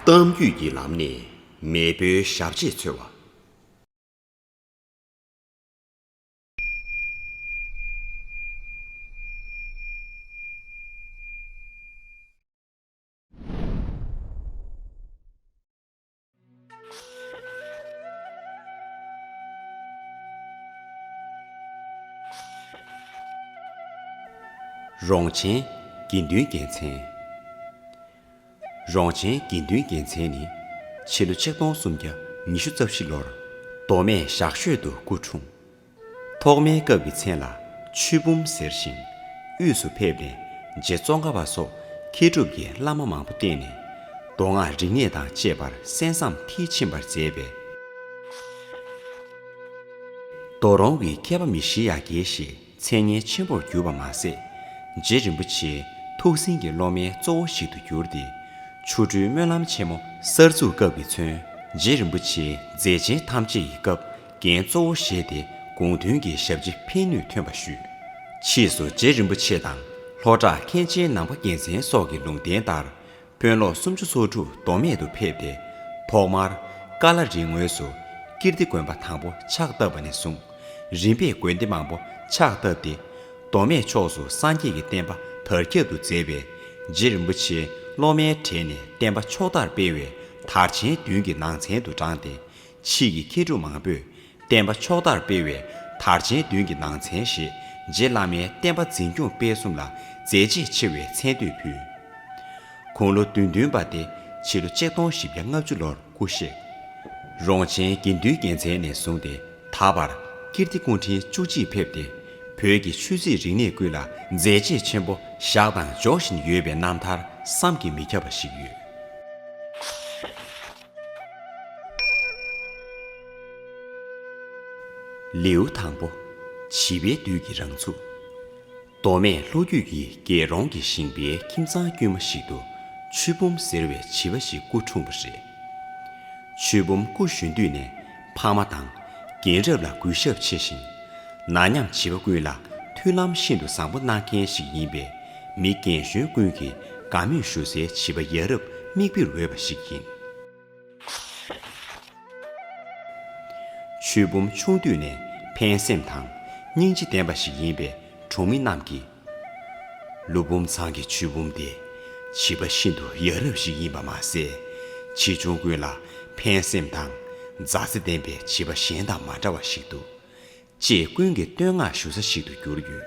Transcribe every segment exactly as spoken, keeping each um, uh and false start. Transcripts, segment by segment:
གཏམ་རྒྱུད་ཀྱི་ལམ་ནས་མེས་པོའི་ཞབས་རྗེས་འཚོལ་བ། རོང་ཆེན་དགེ་འདུན་རྒྱལ་མཚན། རོང་ཆེན་དགེ་འདུན་རྒྱལ་མཚན་ནི་ཕྱི་ལོ་ཆིག་སྟོང་སུམ་བརྒྱ་ཉི་ཤུ་རྩ་བཞི་ལོར་མདོ་སྨད་ཞག་ཤོད་དུ་སྐུ་འཁྲུངས། ཐོག་མའི་སྐབས་ཀྱི་མཚན་ལ་ཆོས་འབུམ་ཟེར་ཞིང་དབུས་སུ་ཕེབས་ནས་རྗེ་ཙོང་ཁ་པ་སོགས་མཁས་གྲུབ་ཀྱི་བླ་མ་མང་པོ་བསྟེན་ནས་མདོ་སྔགས་རིག་གནས་དང་བཅས་པར་གསན་བསམ་མཐིལ་ཕྱིན་པར་མཛད་པས། རྡོ་རོང་གི་མཁས་པ་མི་ཤི་ཡ་གྱལ་ཞེས་མཚན་སྙན་ཆེན་པོར་གྱུར་པ་མ་ཟད། རྗེ་རིན་པོ་ཆེའི་ཐུགས་ཟིན་གྱི་སློབ་མའི་གཙོ་བོ་ཞིག་ཏུ་གྱུར་ཏེ། ཆོ་འཕྲུལ་སྨོན་ལམ་ཆེན་མོ་གསར་འཛུགས་སྐབས་ཀྱི་ཚུན། རྗེ་རིན་པོ་ཆེའི་མཛད་ཆེན་ཐམས་ཅད་ཀྱི་སྐབས་འགན་གཙོ་བོ་བཞེས་ཏེ་དགོངས་དོན་གྱི་ཞབས་ཕྱི་ཕན་ནུས་ཐོན་པ་ཞུས། ཕྱིས་སུ་རྗེ་རིན་པོ་ཆེ་དང་ལྷོ་བྲག་མཁན་ཆེན་ནམ་མཁའ་རྒྱལ་མཚན་སོགས་ཀྱི་ལུང་བསྟན་ལྟར། དཔོན་སློབ་སུམ་ཅུ་སོ་དྲུག་མདོ་སྨད་དུ་ཕེབས་ཏེ། ཐོག་མར་ཀ་ལ་རི་ངོས་སུ་ཀིརྟི་དགོན་པ་དང་པོ་ཕྱག་བཏབ་པ་ནས་བཟུང་། རིམ་པས་དགོན་སྡེ་མང་པོ་ཕྱག་བཏབ་སྟེ། མདོ་སྨད་ཕྱོགས་སུ་སངས་རྒྱས་ཀྱི་བསྟན་པ་དར་ཁྱབ་ཏུ་མཛད་པས། རྗེ་རིན་པོ་ཆེའི་སློབ་མའི་གྲས་ནས་བསྟན་པ་ཕྱོགས་མཐར་སྤེལ་བའི་དར་ཆེན་བདུན་གྱི་ནང་ཚན་དུ་བགྲངས་ཏེ། ཕྱིས་ཀྱི་མཁས་གྲུབ་མང་པོས། བསྟན་པ་ཕྱོགས་མཐར་སྤེལ་བའི་དར་ཆེན་བདུན་གྱི་ནང་ཚན་ཞེས་རྗེ་བླ་མའི་བསྟན་པ་འཛིན་སྐྱོང་སྤེལ་གསུམ་ལ་མཛད་རྗེས་ཆེ་བའི་མཚན་བསྟོད་ཕུལ། དགུང་ལོ་བདུན་བདུན་པ་སྟེ་ཕྱི་ལོ་ཆིག་སྟོང་བཞི་བརྒྱ་ལྔ་བཅུ་ལོར་སྐུ་གཤེགས། རོང་ཆེན་དགེ་འདུན་རྒྱལ་མཚན་ནས་བཟུང་སྟེ་ད་བར་ཀིརྟི་སྐུ་ཕྲེང་བཅུ་གཅིག་ཕེབས་ཏེ། བོད་ཀྱི་ཆོས་སྲིད་རིག་གནས་ཀུན་ལ་མཛད་རྗེས་ཆེན་པོ་བཞག་དང་འཇོག་བཞིན་ཡོད་པའི་རྣམ་ཐར་བསམ་གྱིས་མི་ཁྱབ་པ་ཞིག་ཡོད། ལེའུ་དང་པོ། བྱིས་པའི་དུས་ཀྱི་རང་ཚུགས། མདོ་སྨད་ལྷོ་རྒྱུད་ཀྱི་རྒྱལ་རོང་གི་ཞིང་པའི་ཁྱིམ་ཚང་དཀྱུས་མ་ཞིག་ཏུ་ཆོས་འབུམ་ཟེར་བའི་བྱིས་པ་ཞིག་སྐུ་འཁྲུངས་པ་རེད། ཆོས་འབུམ་སྐུ་གཞོན་དུས་ནས་ཕ་མ་དང་རྒན་རབས་ལ་གུས་ཞབས་ཆེ་ཞིང་། ན་མཉམ་བྱིས་པ་ཀུན་ལ་མཐུན་ལམ་ཤིན་ཏུ་བཟང་པོ་གནང་མཁན་ཞིག་ཡིན་པས། མི་རྒན་གཞོན་ཀུན་གྱིས་དགའ་མོས་ཞུ་སའི་བྱིས་པ་ཡ་རབས་མིག་དཔེར་འོས་པ་ཞིག་ཡིན། ཆོས་འབུམ་ཆུང་དུས་ནས་ཕན་སེམས་དང་སྙིང་རྗེ་ལྡན་པ་ཞིག་ཡིན་པས། གྲོང་མི་རྣམས་ཀྱིས། ཀླུ་འབུམ་ཚང་གི་ཆོས་འབུམ་དེ་བྱིས་པ་ཤིན་ཏུ་ཡ་རབས་ཤིག་ཡིན་པ་མ་ཟད། བྱིས་ཆུང་ཀུན་ལ་ཕན་སེམས་དང་མཛའ་བརྩེ་ལྡན་པའི་བྱིས་པ་གཞན་དང་མ་འདྲ་བ་ཞིག་འདུག་ཅེས་ཀུན་གྱིས་བསྟོད་བསྔགས་ཞུ་ས་ཞིག་ཏུ་གྱུར་ཡོད།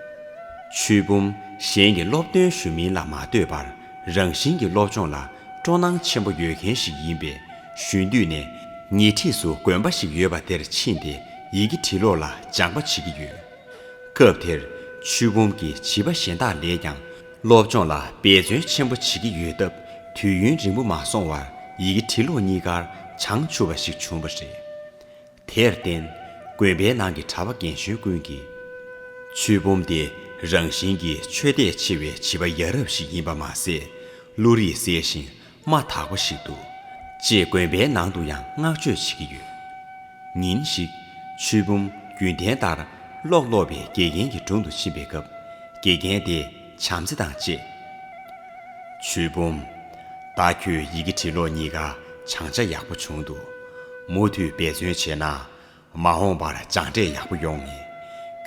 ཆོས་འབུམ་གཞན་གྱི་སློབ་སྟོན་ཞུ་མིན་ལ་མ་ལྟོས་པར་རང་བཞིན་གྱིས་སློབ་སྦྱོང་ལ་སྤྲོ་སྣང་ཆེན་པོ་ཡོད་མཁན་ཞིག་ཡིན་པས། གཞོན་དུས་ནས་ཉེ་འཁྲིས་སུ་དགོན་པ་ཞིག་ཡོད་པ་དེར་ཕྱིན་ཏེ་ཡི་གེ་འབྲི་ཀློག་ལ་སྦྱང་པ་བྱེད་ཀྱི་ཡོད། སྐབས་དེར་ཆོས་འབུམ་གྱིས་བྱིས་པ་གཞན་དག་ལས་ཀྱང་སློབ་སྦྱོང་ལ་འབད་བརྩོན་ཆེན་པོ་བྱེད་ཀྱི་ཡོད་སྟབས། དུས་ཡུན་རིང་པོ་མ་སོང་བར་ཡི་གེ་འབྲི་ཀློག་གཉིས་ཀར་བྱང་ཆུབ་པ་ཞིག་བྱུང་བ་རེད། དེར་བརྟེན་དགོན་པའི་ནང་གི་གྲྭ་པ་རྒན་གཞོན་ཀུན་གྱིས། ཆོས་འབུམ་དེ་རང་བཞིན་གྱིས་ཆོས་དད་ཆེ་བའི་བྱིས་པ་ཡ་རབས་ཤིག་ཡིན་པ་མ་ཟད། བློ་རིག་གསལ་ཞིང་མ་དག་པ་ཞིག་འདུག་ཅེས་དགོན་པའི་ནང་དུ་ཡང་བསྔགས་བརྗོད་བྱེད་ཀྱི་ཡོད། ཉིན་ཞིག་ཆོས་འབུམ་རྒྱུན་ལྡན་ལྟར་ཀློག་ཀློག་པའི་དགེ་རྒན་གྱི་དྲུང་དུ་ཕྱིན་པའི་སྐབས། དགེ་རྒན་དེས་བྱམས་བརྩེ་དང་བཅས། ཆོས་འབུམ། ད་ཁྱོད་ཡི་གེ་འབྲི་ཀློག་གཉིས་ཀ་བྱང་ཆ་ཡག་པོ་བྱུང་འདུག་མུ་མཐུད་འབད་བརྩོན་བྱས་ན། མ་འོངས་པར་སྦྱངས་འབྲས་ཡག་པོ་ཡོང་ངེས།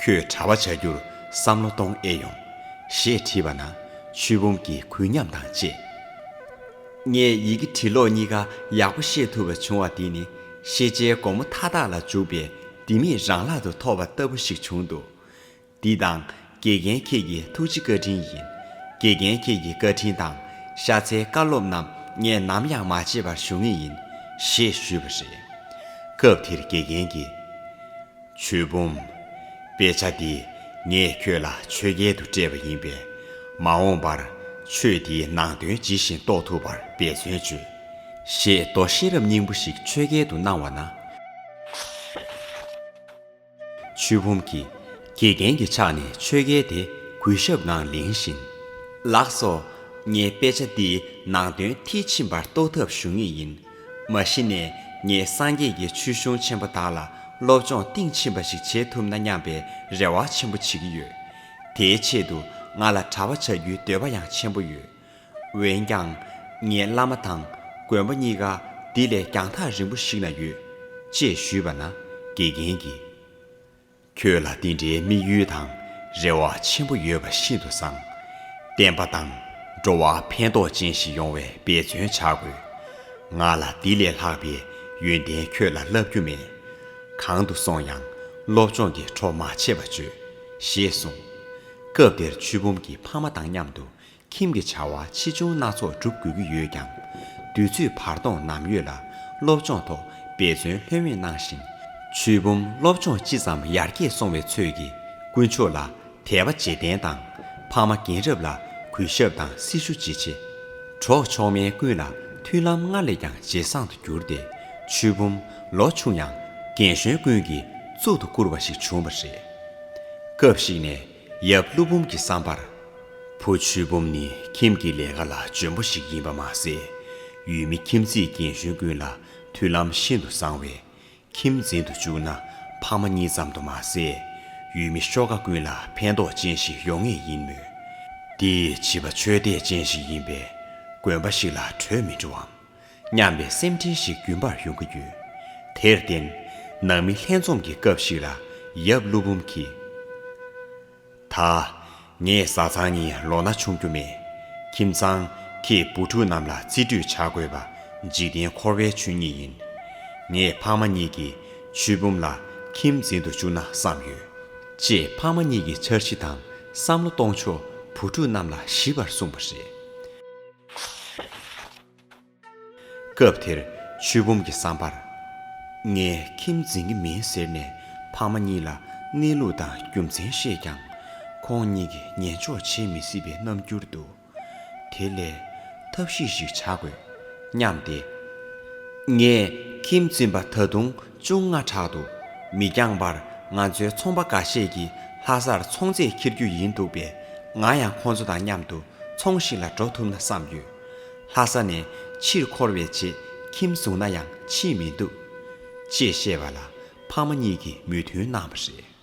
ཁྱོད་གྲྭ་པ་བྱ་རྒྱུར་བསམ་བློ་གཏོང་ཨེ་ཡོང་། ཞེས་དྲིས་པ་ན། ཆོས་འབུམ་གྱིས་གུས་ཉམས་དང་བཅས། ངས་ཡི་གེ་འབྲི་ཀློག་གཉིས་ཀ་ཡག་པོ་ཤེས་ཐུབ་པ་བྱུང་བ་འདི་ནི་ཤེས་བྱའི་སྒོ་མོ་མཐའ་དག་ལ་འཇུག་པའི་ལྡེ་མིག་རང་བརླག་ཏུ་ཐོབ་པ་ལྟ་བུ་ཞིག་བྱུང་འདུག་འདི་དང་དགེ་རྒན་ཁྱེད་ཀྱི་ཐུགས་རྗེ་བཀའ་དྲིན་ཡིན། དགེ་རྒན་ཁྱེད་ཀྱི་བཀའ་དྲིན་དང་ཤ་ཚའི་བཀའ་སློབ་རྣམས་ངས་ནམ་ཡང་མ་བརྗེད་པར་ཞུ་ངེས་ཡིན། ཞེས་ཞུས་པ་རེད། སྐབས་དེར་དགེ་རྒན་གྱིས། ཆོས་འབུམ། དཔེ་ཆ་འདི་ངས་ཁྱོད་ལ་ཆོས་རྒྱལ་དུ་སྤྲད་པ་ཡིན་པས། མ་འོངས་པར་ཆོས་འདིའི་ནང་དོན་ཇི་བཞིན་རྟོགས་ཐུབ་པར་འབད་བརྩོན་བྱོས། ཞེས་མདོ་ཤེས་རབ་སྙིང་པོ་ཞིག་ཆོས་རྒྱལ་དུ་གནང་བ་ན། ཆོས་འབུམ་གྱིས་དགེ་རྒན་གྱི་ཕྱག་ནས་ཆོས་རྒྱལ་དེ་གུས་ཞབས་ངང་ལེན་བཞིན། ལགས་སོ། ངས་དཔེ་ཆ་འདིའི་ནང་དོན་མཐིལ་ཕྱིན་པར་རྟོགས་ཐབས་ཞུ་ངེས་ཡིན། མ་གཞི་ནས་ངས་སངས་རྒྱས་ཀྱི་ཆོས་གཞུང་ཆེན་པོ་དག་ལ་སློབ་སྦྱོང་གཏིང་ཕྱིན་པ་ཞིག་བྱེད་ཐུབ་ན་སྙམ་པའི་རེ་བ་ཆེན་པོ་བྱེད་ཀྱི་ཡོད། དེའི་ཆེད་དུ་ང་ལ་གྲྭ་པ་བྱ་རྒྱུའི་འདོད་པ་ཡང་ཆེན་པོ་ཡོད། འོན་ཀྱང་། ངའི་བླ་མ་དང་ དགོན་པ་གཉིས་ཀ་འདི་ལས་རྒྱང་ཐག་རིང་པོ་ཞིག་ན་ཡོད། ཅེས་ཞུས་པ་ན། དགེ་རྒན་གྱིས། ཁྱོད་ལ་འདི་འདྲའི་དམིགས་ཡུལ་དང་རེ་བ་ཆེན་པོ་ཡོད་པ་ཤིན་ཏུ་བཟང་། བསྟན་པ་དང་འགྲོ་བ་ཕན་ཐོགས་ཅན་ཞིག་ཡོང་བའི་འབད་བརྩོན་བྱ་དགོས། ང་ལ་འདི་ལས་ལྷག་པའི་ཡོན་ཏན་ཁྱོད་ལ་བསླབ་རྒྱུ་མེད། གང་དུ་སོང་ཡང་སློབ་སྦྱོང་གི་འཕྲོ་མ་ཆད་པར་བཅོས། ཞེས་གསུངས། སྐབས་དེར་ཆོས་འབུམ་གྱི་ཕ་མ་དང་མཉམ་དུ་ཁྱིམ་གྱི་བྱ་བ་ཆེ་ཆུང་སྣ་ཚོགས་སྒྲུབ་དགོས་ཀྱི་ཡོད་ཀྱང་། དུས་ཚོད་བར་སྟོང་ནམ་ཡོད་ལ་སློབ་སྦྱོང་ཐོག་འབད་བརྩོན་ལྷོད་མེད་གནང་ཞིང་། ཆོས་འབུམ་སློབ་སྦྱོང་ཅི་ཙམ་ཡར་རྒྱས་སོང་བའི་ཚོད་ཀྱིས་དཀོན་མཆོག་ལ་དད་པ་བརྗེད་ལྡན་དང་། ཕ་མ་རྒན་རབས་ལ་གུས་ཞབས་དང་སྲི་ཞུ་བྱེད་ཆེད། གྲོགས་མཆོག་དམན་ཀུན་ལ་མཐུན་ལམ་སྔར་ལས་ཀྱང་ཇེ་བཟང་དུ་གྱུར་ཏེ། ཆོས་འབུམ་ལོ་ཆུང་ཡང་རྒན་གཞོན་ཀུན་གྱིས་གཙུག་ཏུ་བཀུར་བ་ཞིག་བྱུང་བ་རེད། སྐབས་ཤིག་ནས་ཡབ་ཀླུ་འབུམ་གྱི་བསམ་པར། བུ་ཆོས་འབུམ་ནི་ཁྱིམ་གྱི་ལས་ཀ་ལ་འཇོན་པོ་ཞིག་ཡིན་པ་མ་ཟད། ཡུལ་མི་ཁྱིམ་མཚེས་རྒན་གཞོན་ཀུན་ལ་མཐུན་ལམ་ཤིན་ཏུ་བཟང་བས། ཁྱིམ་འཛིན་དུ་བཅུག་ན་ཕ་མ་གཉིས་ཙམ་དུ་མ་ཟད། ཡུལ་མི་ཤོག་ཁ་ཀུན་ལ་ཕན་ཐོགས་ཅན་ཞིག་ཡོང་ངེས་ཡིན་མོད། འདི་བྱིས་པ་ཆོས་དད་ཅན་ཞིག་ཡིན་པས་དགོན་པ་ཞིག་ལ་བྲོས་མི་འགྲོའམ། སྙམ་པའི་སེམས་ཁྲལ་ཞིག་རྒྱུན་པར་ཡོང་གི་ཡོད། དེར་བརྟེན། ནང་མི་ལྷན་འཛོམས་ཀྱི་སྐབས་ཤིག་ལ་ཡབ་ཀླུ་འབུམ་གྱིས། ད། ངས་བཟའ་ཚང་གཉིས་ལོ་ན་ཆུང་རྒྱུ་མེད། ཁྱིམ་ཚང་གི་བུ་ཕྲུག་རྣམས་ལ་རྩིས་སྤྲོད་བྱ་དགོས་པ་འཇིག་རྟེན་འཁོར་བའི་ཆོས་ཉིད་ཡིན། ངས་ཕ་མ་གཉིས་ཀྱིས་ཆོས་འབུམ་ལ་ཁྱིམ་འཛིན་དུ་བཅུག་ན་བསམ་ཡོད། ཅེས་ཕ་མ་གཉིས་ཀྱི་འཆར་གཞི་དང་བསམ་བློ་གཏོང་ཕྱོགས་བུ་ཕྲུག་རྣམས་ལ་ཞིབ་པར་གསུངས་པ་རེད། སྐབས་དེར་ཆོས་འབུམ་གྱི་བསམ་པར། ངས་ཁྱིམ་འཛིན་གྱི་མིན་ཟེར་ནས་ཕ་མ་གཉིས་ལ་གནས་ལུགས་དང་རྒྱུ་མཚན་བཤད་ཀྱང་། ཁོང་གཉིས་ཀྱིས་ཉན་འཇོག་བྱེད་མི་སྲིད་པའི་རྣམ་འགྱུར་དུ། དེ་ལས་ཐབས་ཤེས་ཤིག་བྱ་དགོས་སྙམ་སྟེ། ངས་ཁྱིམ་འཛིན་པ་ད་དུང་བཅུ་ལྔ་ཕྲག་འདུག། མི་འགྱངས་པར་ང་ཚོའི་ཚོང་པ་འགའ་ཤས་ཀྱིས་ལྷ་སར་ཚོང་རྫས་འཁྱེར་རྒྱུ་ཡིན་འདུག་པས། ང་ཡང་ཁོང་ཚོ་དང་མཉམ་དུ་ཚོང་ཞིག་ལ་འགྲོ་ཐུབ་ན་བསམ་ཡོད། ལྷ་ས་ནས་ཕྱིར་འཁོར་བའི་ཆེད་ཁྱིམ་བཟུང་ན་ཡང་ཕྱིས་མི་འདུག། ཅེས་བཤད་པ་ལ་ཕ་མ་གཉིས་ཀྱིས་མོས་མཐུན་གནང་བ་རེད།